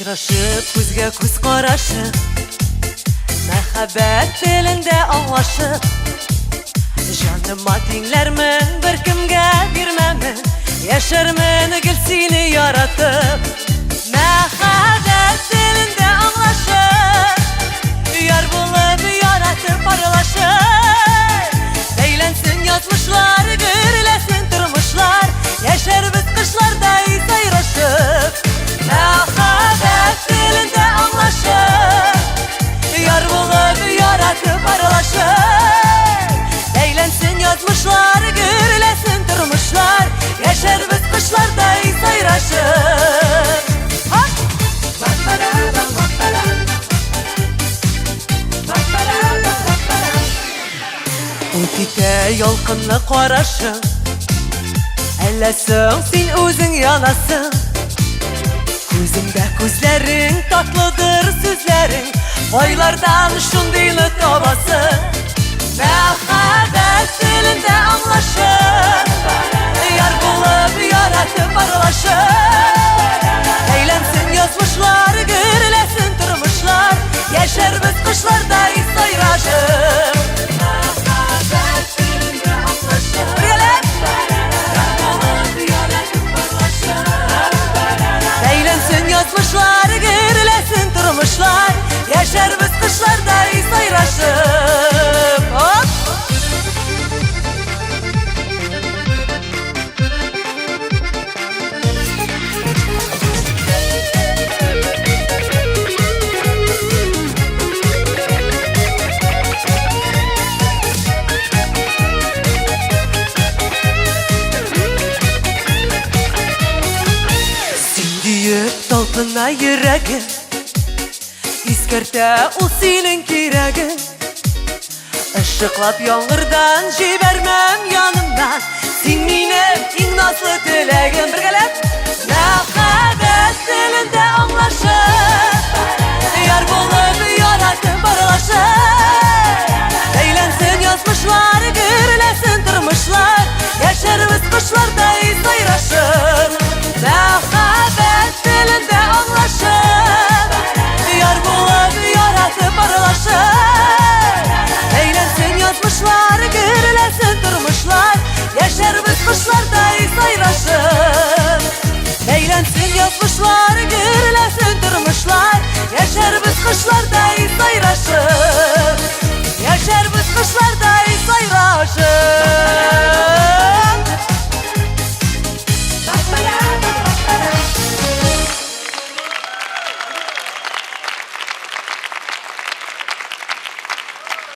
Очрашып, күзгә күз карашып, мәхәббәт телендә аңлашып, җаныма тиңләрмен, беркемгә бирмәмен, яшәрмен гел сине яратып. Мәхәббәт телендә аңлашып, яр булып яратып аралашып, бәйләнсен язмышлар, гөрләсен тормышлар, яшәрбез кышлардай сайрашып. Мәхәббәт телендә аңлашып, яр булып яратып аралашып, бәйләнсен язмышлар, гөрләсен тормышлар, яшәрбез кышлардай сайрашып. Һап! Ут итә ялкынлы карашың, әллә соң син үзең янасың? Күземдә күзләрең, татлыдыр сүзләрең, кайлардан шундыйны табасың? Мәхәббәт телендә аңлашып, яр булып яратып аралашып, әйләнсен язмышлар, гөрләсен тормышлар, яшәрбез кышлардай сайрашып. Мәхәббәт телендә аңлашып, бергәләп, яр булып яратып аралашып, әйләнсен язмышлар, гөрләсен тормышлар, яшәрбез кышлардай сайрашып. Оп! Син диеп талпына йөрәгем, искәртә ул синең кирәгең. Ышыклап яңгырдан җибәрмәм янымнан, син минем иң назлы теләгем. Бергәләп! Мәхәббәт телендә аңлашып, яр булып яратып аралашып, әйләнсен язмышлар, гөрләсен тормышлар, яшәрбез кошлардай сайрашып. Мәхәббәт телендә аңлашып, яр булып яратып аралашып, әйләнсен язмышлар, гөрләсен тормышлар, яшәрбез кошлардай сайрашып. Әйләнсен язмышлар, гөрләсен тормышлар, яшәрбез кошлардай сайрашып. Яшәрбез кошлардай сайрашып.